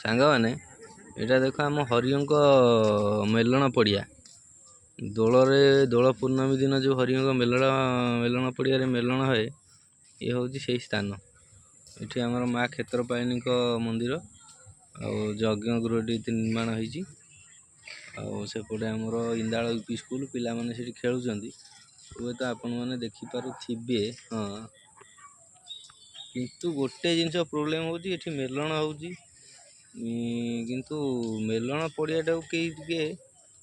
ସାଙ୍ଗମାନେ, ଏଇଟା ଦେଖ ଆମ ହରିଙ୍କ ମେଲଣ ପଡ଼ିଆ। ଦୋଳରେ, ଦୋଳ ପୂର୍ଣ୍ଣମୀ ଦିନ ଯେଉଁ ହରିଙ୍କ ମେଲଣ ପଡ଼ିଆରେ ମେଲଣ ହୁଏ, ଇଏ ହେଉଛି ସେଇ ସ୍ଥାନ। ଏଠି ଆମର ମା କ୍ଷେତ୍ରପାଳିନୀଙ୍କ ମନ୍ଦିର ଆଉ ଯଜ୍ଞ ଗୃହଟି ନିର୍ମାଣ ହେଇଛି। ଆଉ ସେପଟେ ଆମର ଇନ୍ଦାଳ ୟୁପି ସ୍କୁଲ, ପିଲାମାନେ ସେଠି ଖେଳୁଛନ୍ତି, ହୁଏତ ଆପଣମାନେ ଦେଖିପାରୁଥିବେ। ହଁ, କିନ୍ତୁ ଗୋଟେ ଜିନିଷ ପ୍ରୋବ୍ଲେମ୍ ହେଉଛି, ଏଠି ମେଲଣ ହେଉଛି, କିନ୍ତୁ ମେଲଣ ପଡ଼ିଆଟାକୁ କେହି ଟିକେ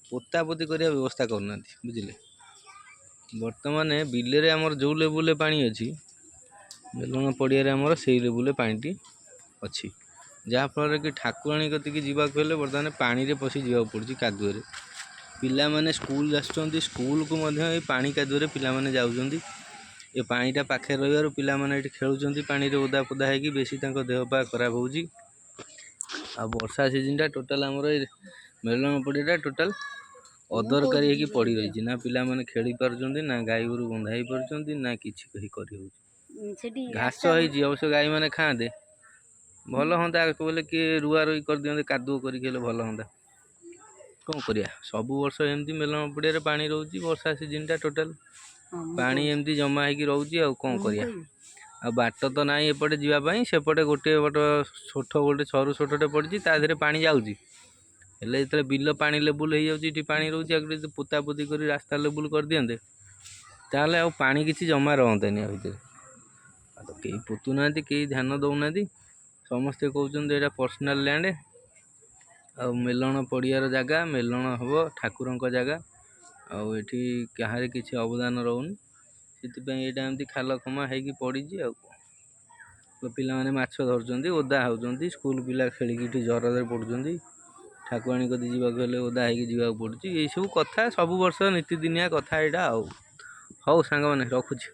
ପୋତାପୋତି କରିବା ବ୍ୟବସ୍ଥା କରୁନାହାନ୍ତି, ବୁଝିଲେ? ବର୍ତ୍ତମାନ ବିଲରେ ଆମର ଯେଉଁ ଲେବୁଲରେ ପାଣି ଅଛି, ମେଲଣ ପଡ଼ିଆରେ ଆମର ସେଇ ଲେବୁଲରେ ପାଣିଟି ଅଛି, ଯାହାଫଳରେ କି ଠାକୁରାଣୀ କତିକି ଯିବାକୁ ହେଲେ ବର୍ତ୍ତମାନ ପାଣିରେ ପଶି ଯିବାକୁ ପଡ଼ୁଛି କାଦୁଅରେ। ପିଲାମାନେ ସ୍କୁଲ ଆସୁଛନ୍ତି, ସ୍କୁଲକୁ ମଧ୍ୟ ଏଇ ପାଣି କାଦୁଅରେ ପିଲାମାନେ ଯାଉଛନ୍ତି। ଏ ପାଣିଟା ପାଖରେ ରହିବାରୁ ପିଲାମାନେ ଏଠି ଖେଳୁଛନ୍ତି ପାଣିରେ ଓଦା ପୋଦା ହେଇକି, ବେଶୀ ତାଙ୍କ ଦେହ ପା ଖରାପ ହେଉଛି। ଆଉ ବର୍ଷା ସିଜିନଟା ଟୋଟାଲ ଆମର ଏ ମେଲଣ ପଡ଼ିଆଟା ଟୋଟାଲ ମୁଁ ଅଦରକାରୀ କହୁଛି ହେଇକି ଯିବ ପଡ଼ି ଯଦି ରହିଛି। ନା ପିଲାମାନେ ଖେଳି ପାରୁଛନ୍ତି, ନା ଗାଈ ଗୋରୁ ବନ୍ଧା ହେଇପାରୁଛନ୍ତି, ନା କିଛି କରି ହେଉଛି। ଆଉ ସେଠି ଘାସ ରାସ୍ତା ହେଇଛି ଅବଶ୍ୟ, ଗାଈମାନେ ଖାଆନ୍ତେ, ଭଲ ହୁଅନ୍ତା। ବୋଲେ କିଏ ରୁଆ ରୁଇ କରିଦିଅନ୍ତେ, କାଦୁଅ କରିକି ହେଲେ ଭଲ ହୁଅନ୍ତା। କ'ଣ କରିବା, ସବୁ ବର୍ଷ ଏମିତି ମେଲଣ ପଡ଼ିଆରେ ପାଣି ରହୁଛି। ବର୍ଷା ସିଜିନଟା ଟୋଟାଲ ହଁ, ମୁଁ ପାଣି କହୁଛି। ଏମିତି ଜମା ହେଇକି ରହୁଛି, ଆଉ କ'ଣ ମୁଁ କରିବା? କହିବି। ଆଉ ବାଟ ତ ନାହିଁ ଏପଟେ ଯିବା ପାଇଁ। ସେପଟେ ଗୋଟିଏ ପଟ ଛୋଟ ଗୋଟେ ସରୁ ଛୋଟଟେ ପଡ଼ିଛି, ତା ଦେହରେ ପାଣି ଯାଉଛି। ହେଲେ ଯେତେବେଳେ ବିଲ ପାଣି ଲେବୁଲ୍ ହେଇଯାଉଛି, ଏଠି ପାଣି ରହୁଛି। ଆଗରୁ ଯଦି ପୋତାପୋତି କରି ରାସ୍ତା ଲେବୁଲ୍ କରିଦିଅନ୍ତେ, ତାହେଲେ ଆଉ ପାଣି କିଛି ଜମା ରହନ୍ତାନି ଆ ଭିତରେ। ଆଉ ତ କେହି ପୋତୁନାହାନ୍ତି, କେହି ଧ୍ୟାନ ଦେଉନାହାନ୍ତି। ସମସ୍ତେ କହୁଛନ୍ତି ଏଇଟା ପର୍ସନାଲ୍ ଲ୍ୟାଣ୍ଡ ଆଉ ମେଲଣ ପଡ଼ିଆର ଜାଗା, ମେଲଣ ହେବ, ଠାକୁରଙ୍କ ଜାଗା, ଆଉ ଏଠି କାହାରି କିଛି ଅବଦାନ ରହୁନି। ସେଥିପାଇଁ ଏଇଟା ଏମିତି ଖାଲ ଖମା ହେଇକି ପଡ଼ିଛି। ଆଉ କ'ଣ, ପିଲାମାନେ ମାଛ ଧରୁଛନ୍ତି, ଓଦା ହେଉଛନ୍ତି, ସ୍କୁଲ ପିଲା ଖେଳିକି ଏଠି ଜ୍ୱରରେ ପଡ଼ୁଛନ୍ତି। ଠାକୁରାଣୀ କତି ଯିବାକୁ ହେଲେ ଓଦା ହେଇକି ଯିବାକୁ ପଡ଼ୁଛି। ଏଇସବୁ କଥା ସବୁ ବର୍ଷ ନୀତିଦିନିଆ କଥା ଏଇଟା। ଆଉ ହଉ ସାଙ୍ଗମାନେ, ରଖୁଛି।